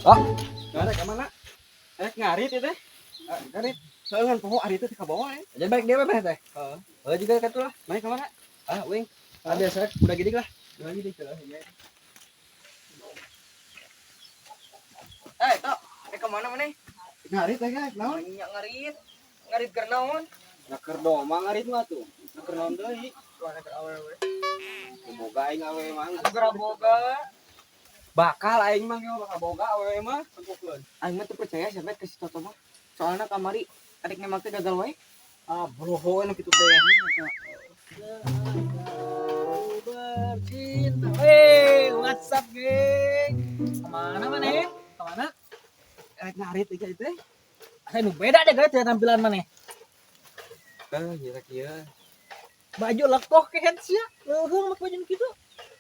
Oh, rek ka mana? Rek ngarit ieu teh. Ngarit. Soalnya poho ari teh ka bawah eh. Jadi balik dewe mah teh. Heeh. Oh juga katu lah. Mana ka mana? Ah, wing. Ah, biasa udah gini lah. Udah gini lah ya. Eh, tok, rek ka mana maneh? Ngarit teh guys, naon? Nya ngarit. Ngarit keur naon? Naker doma ngarit mah tuh. Naker naon deui? Wah, keur awewe. Boga aing awewe mah. Keur boga. Bakal aing mah ge bakal boga awewe mah tempokeun. Aing mah teu percaya sampe ke si Toto mah. Soalna kamari adik nembak teh gagal wae. Ah, broho enak kitu teh. Bercinta. Wey, what's up, geng? Kemana mana? Kemana? Rek ngarit teh teh. Asa nu beda deh guys tampilan mana? Eh, nyerek ieu. Baju lekoh ke head sia. Leuheung make baju kitu.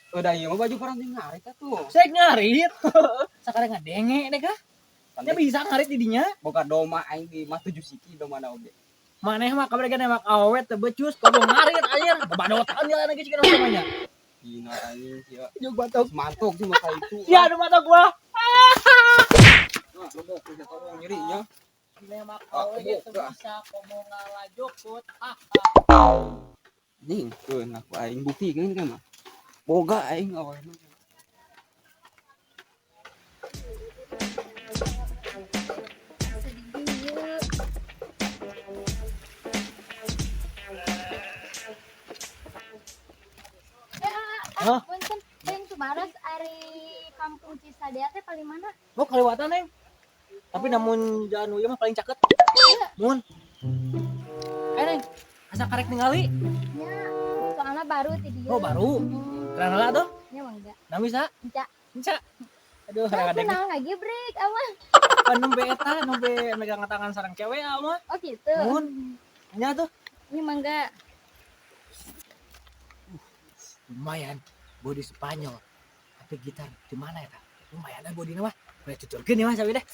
Udah ieu mah baju paranti ngarit atuh. Saya ngarit. Sakarang ngadenge deh kah? Nya bisa ngarit di dinya. Boga doma aing di mah 7 siki doma na oge. Maneh mah kabar ge nembak awewe teu becus, komo ngarit anjir. Babadotan jalan lagi cik namanya. Dina anjing sia. Jeung batok. Mantuk sih mata itu. Sia nu matok gua. Nah, lobok bisa tolong nyerinya. Nembak awewe ge teu bisa komo ngalajokut. Ah. Ning, keun aku aing buktikeun kan mah. Boga aing awewe mah. Hah? Punten, yang Sumaras ari kampung Cisadea teh paling mana? Oh, kaliwatan, Neng. Tapi namun jalan ieu mah paling caket. Mun. Eh, Neng. Asa karek ningali. Nya, soalnya baru ti dieu. Oh, baru. Keren lah tuh. Nya mangga. Nami sa? Enca. Enca. Aduh, Nah, rada deg. kunaon lagi break awah. Pan nembe eta, nembe megang tangan sareng cewek mah. Oh gitu. Mun. Nya tuh. Nya mangga. Lumayan body Spanyol. Tapi gitar di mana ya, Lumayan lah body mah. Boleh tuturkeun ya mah sabi deh.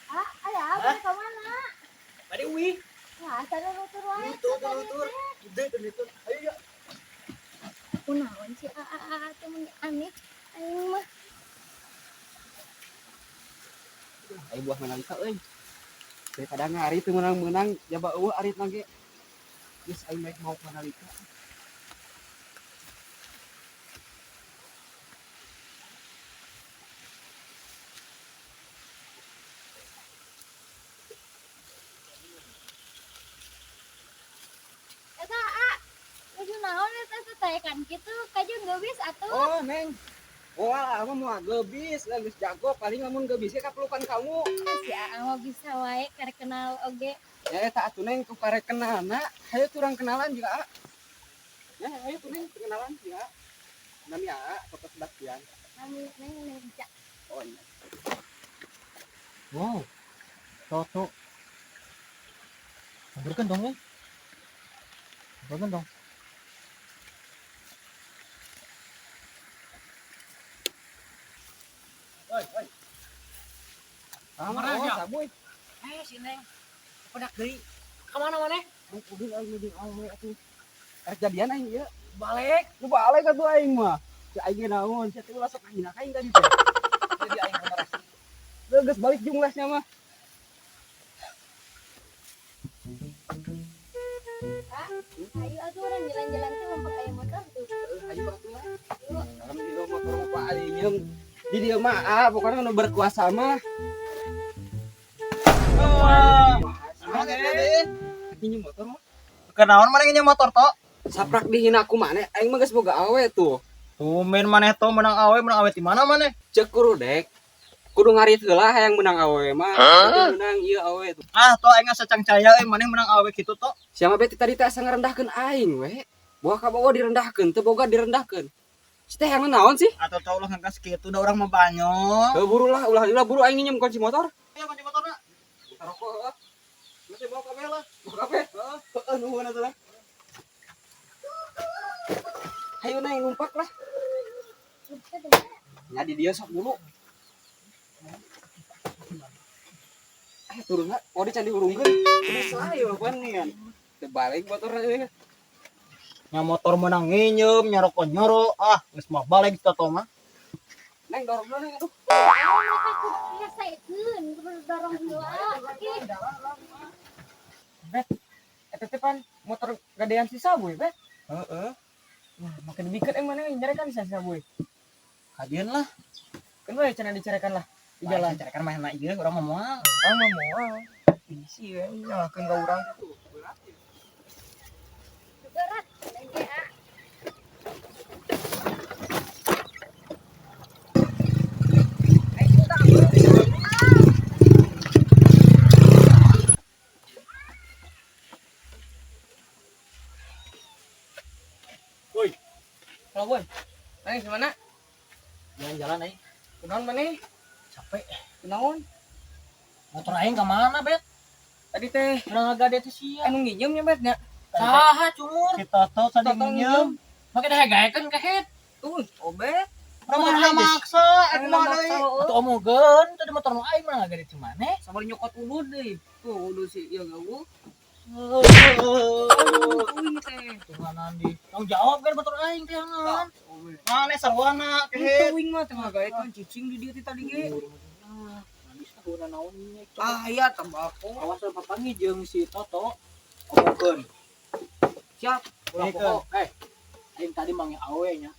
Ah, aya apa ka mana? Bade uwi. Wah, asa nutur wae. Nutur, nutur. Gede nutur. Ayo ya. Kunaon sih a a a teh mun aneh. Aing mah. Aing buah menalika euy. Daripada ngarit teu meunang-meunang jaba eueuh arit ge. Geus aing baik mau manalika. Eta a. Nuju naon eta teh kan kitu kajeng geubis atuh. Oh, Neng. Wah, ama mau geubis, lah geus jago paling lamun geubis ge kapelukan kamu. Si Aa mah bisa wae karek kenal oge. Ya eta atuh Neng ku karek kenalna, hayu turang kenalan juga, A. Ya, hayu tuh Neng kenalan juga. Nami A, Toto Sebastian. Nami Neng Neng Ica. Oh, iya. Wow. Toto. Sampeurkeun dong, ya. Sampeurkeun dong. Oi, oi. Kamar Oh, aja. sabuy. Eh, si Neng. Pedak deui. Ka mana maneh? Aing kudu aing jeung awewe atuh. Rek jadian aing ieu. Balik. Lu balik atuh aing mah. Si aing ge naon, sia teh ulah sok ngahina ka aing tadi teh. Jadi aing bener. Lu geus balik jumlahnya mah. Ah, ayo atuh urang jalan-jalan teh mumpung aya motor tuh. Ayo atuh lah. Alhamdulillah motor mah Pak Ali nyeung. Di dieu mah ah pokoknya nu berkuasa mah. Ini motor mah. Kenaon maneh nginjem motor tok? Saprak dihina ku maneh aing mah geus boga awe tuh. Tumben maneh to menang awe ti mana maneh? Ceuk kurudek. Kudu ngarit heula hayang menang awe mah. Kudu menang ieu awe tuh. Ah, to aing asa cangcaya euy maneh menang awe kitu to. Siapa beti tadi teh asa ngarendahkeun aing we. Boga ka boga direndahkeun, teu boga direndahkeun. Si teh yang naon sih? Atau tau ulah ngegas kitu da urang mah banyol. Heuh buru lah, ulah ulah buru aing nginjem kunci motor. Ayo kunci motorna. Rokok heuh. Masih bawa kabeh lah. Bawa kabeh. Heeh, nuhun atuh lah. Hayu neng numpak lah. Nya di dieu sok dulu. Turun lah. Oh, di candi urungkeun. Bisa ayo pan nih kan. Teu balik motorna euy. Nya motor menang nginjem, nyaroko nyoro, ah geus mah balik si Toto mah. Neng dorong dulu neng aduh. Biasakeun kudu dorong heula. Ih, Bet, eta teh pan motor gadean si Sabuy, Bet. Heeh. Wah, makin dibikeun eh mana nyarekan si Sabuy. Kadieun lah. Kan we cenah dicarekan lah di jalan. Carekan mah enak ieu urang mah moal. Urang mah moal. Isi we nyalahkeun ka urang. Berat lagi ah. Halo, Boy. Neng gimana? Jalan-jalan aing. Kunaon maneh? Capek. Kunaon? Motor aing ka mana, Bet? Tadi teh Urang ngagade teh sia. anu nginjem nya, Bet nya. Saha cumur? Si Toto tadi Toto nginjem. Make dahegaekeun kehet. Tuh, obet. Orang mah maksa, Anu eta mah deui. Atuh omogeun tadi motor nu aing mah ngagade ti maneh. Sabar nyokot udud deui. Tuh, udud si ieu gawuh. Ini teh. Tuhanan di. Tanggung jawab kan motor aing teh hangan. Mane sarwana kehet. Itu wing mah teh ngagaekeun cicing di dieu teh tadi ge. Ah, nangis tahuna naon nya. Ah, iya tembakau. Awas papangi jeung si Toto. Omongkeun. Siap. Ulah Omongkeun. poho. Eh, aing tadi manggil awe nya.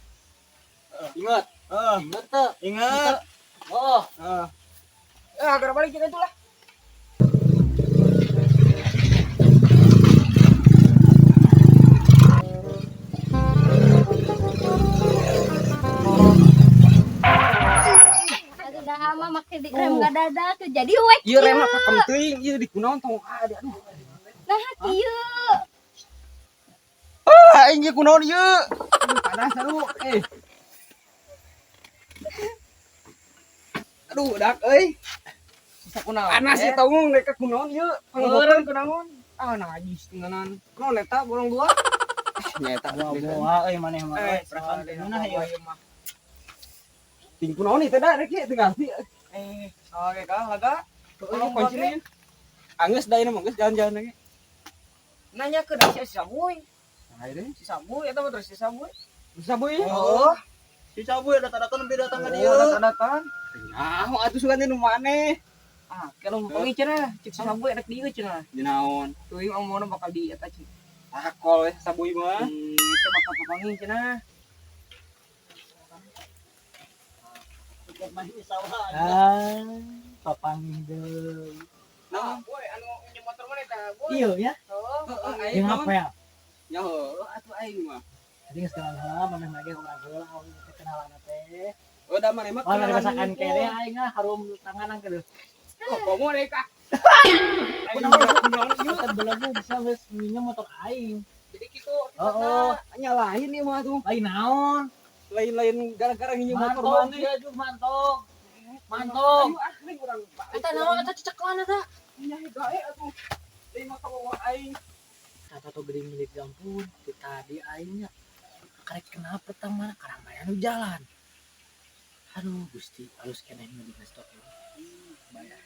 Ingat, Heeh, inget teu? ingat. Oh, Heeh. Eh, agar balik kita itulah. Atuh dah ama make di rem ngadadak jadi we. Ieu rem mah kakem teuing, ieu di kunaon tong ah aduh. Nah, kieu. Ah, aing ieu kunaon ieu? Aduh, panas aduh. Eh. Aduh, dak euy. Bisa kunaon? Panas ieu taung rek ka kunaon ieu? Panggoran kunaon? Ah, najis tinggalan. Kunaon eta bolong dua? Nya eta boa euy maneh mah. Eh, Perasaan teh ngeunah ieu. ieu mah. Ting kunaon ieu teh da rek ieu teu ngarti. Eh, oke kah laga? Oh, kunci nih. Anggeus da ieu mah geus jalan-jalan lagi. Nanya ke si Sabuy. Nah, ieu Si Sabuy eta mah terus si Sabuy. Bisa boy. Oh, Si Sabuy datang-datang lebih datang ka dieu. oh datang-datang. Nah, atuh sugan teh nu maneh. Ah, kalau mau cenah, cek si Sabuy rek dieu cenah. Dinaon? Tuh ieu omongna bakal di eta cik. Ah, kol we Sabuy mah. Itu bakal papangi cenah. Ah, papangi deui. Nah, boy anu nginjem motor mana eta, boy? Iya ya, Oh, heeh aing jeung naon? apel. Ya heuh atuh aing mah. Jadi geus kenalan heula maneh mah ge urang heula teh kenalan teh. Oh, da maneh mah. Oh, dari masakan kene aing ah harum tangan ke. Oh, komo rek ah. Aing mah kunaon ieu? Kan belegu bisa geus minjem motor aing. Jadi gitu. Oh, oh. Nyalahin ieu mah tuh. Lain naon? Lain-lain gara-gara nginjem motor Mantog maneh. dia juga mantog. Mantog. Ayo ah, ning urang balik. Eta naon eta cecekelan eta? Nyahi gae atuh. Deui mah kabawa aing. Kata tuh gede milik gampun, ti tadi aingnya. Karek kenapa pertama karamaian nu jalan. Aduh, Gusti, halus keneh nu di stok ini. Bayar.